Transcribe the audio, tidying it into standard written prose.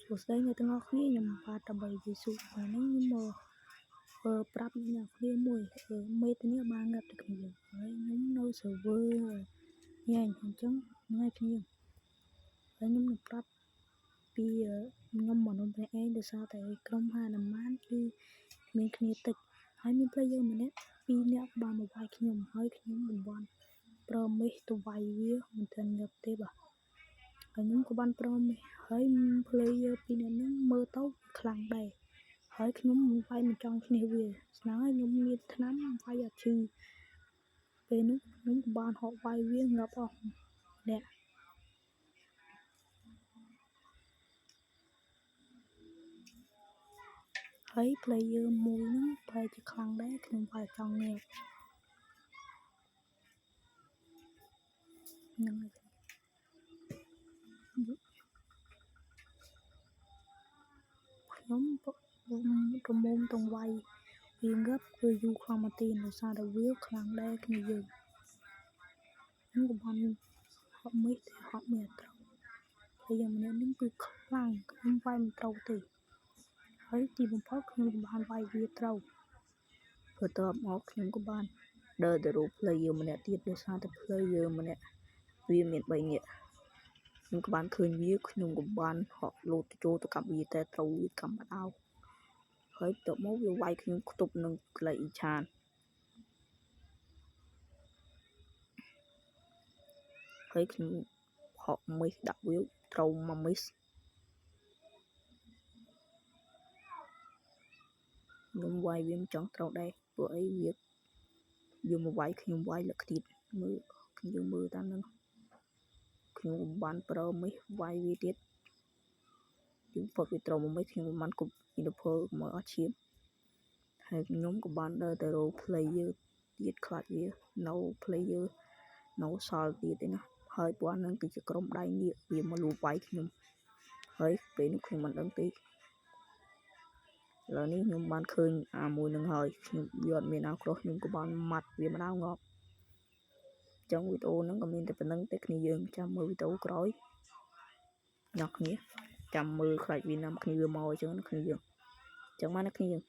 សួស្តីអ្នកទាំងអស់គ្នាខ្ញុំបាទដើម្បីយេស៊ូថ្ងៃនេះខ្ញុំមកប្រាប់អ្នកគ្នាមួយមេធានាបានងាប់ទៅគ្នាហើយខ្ញុំនៅ server ញ៉ែអញ្ចឹងថ្ងៃគ្នាហើយខ្ញុំនឹងប្រាប់ពីខ្ញុំមកនំម្នាក់ឯងដោយសារតែក្រុមហានុមានគឺមានគ្នាតិចហើយមាន player ម្នាក់ពីរនាក់បានមកវាយខ្ញុំហើយខ្ញុំមិនបានប្រើមេសទៅវាយវាមិនទាន់ងាប់ទេបាទហើយខ្ញុំក៏បានប្រើមេសហើយ player ពីរនាក់ហ្នឹងមើលទៅខ្លាំងដែរហើយខ្ញុំវាយមិនចង់ឈ្នះវាស្នាហើយខ្ញុំមានថ្នាំវាយអត់ឈឺពេលនោះខ្ញុំក៏បានហកវាយវាងាប់អស់ម្នាក់ហើយ player មួយហ្នឹងប្រហែលជាខ្លាំងដែរខ្ញុំវាយចង់ងាប់ហ្នឹងហើយខ្ញុំរមុំទាំងវាយវាងាប់គឺយូរខ្លាំងមែនទែនដោយសារតែវាខ្លាំងដែរគ្នាយើងខ្ញុំក៏បានហក់មេសតែហក់មេអត់ត្រូវ player ម្នាក់នេះគឺខ្លាំងខ្ញុំវាយមិនត្រូវទេហើយទីបំផុតខ្ញុំក៏បានវាយវាត្រូវបន្ទាប់មកខ្ញុំក៏បានដើរទៅរក player ម្នាក់ទៀតដោយសារតែ player ម្នាក់វាមាន3នាក់ខ្ញុំក៏បានឃើញវាខ្ញុំក៏បានហក់លោតទៅចូលទៅកាប់វាតែត្រូវវាកាំបដៅហើយបន្ទាប់មកវាវាយខ្ញុំខ្ទប់នឹងកន្លែងអ៊ីឆានហើយខ្ញុំហក់មេសដាក់វាត្រូវមកមេសខ្ញុំវាយវាមិនចង់ត្រូវដែរព្រោះអីវាវាមកវាយខ្ញុំវាយលឹកទៀតមើលខ្ញុំមើលតាមហ្នឹងខ្ញុំបានប្រើមេសវាយវាទៀតទីបំផុតវាត្រូវមកមេសខ្ញុំបានគប់អ៊ីនធើមកអស់ឈាមហើយខ្ញុំក៏បានដើរទៅរក player ទៀតខ្លាចវានៅ player នៅសល់ទៀតឯណាហើយពួកហ្នឹងគឺជាក្រុមដៃនាគវាមកលួចវាយខ្ញុំហើយពេលនោះខ្ញុំមិនដឹងទេឥឡូវនេះខ្ញុំបានឃើញអាមួយនឹងហើយខ្ញុំវាអត់មានអាក្រោះខ្ញុំក៏បានម៉ាត់វាម្ដងងាប់ចឹងវីដេអូហ្នឹងក៏មានតែប៉ុណ្្នឹងទេគ្នាយើងចាំមើលវីដេអូក្រោយអ្នកគ្នាចាំមើលខ្លាចវានាំគ្នាវាមកអញ្ចឹងគ្នាយើងចឹងបានណាគ្នាយើង។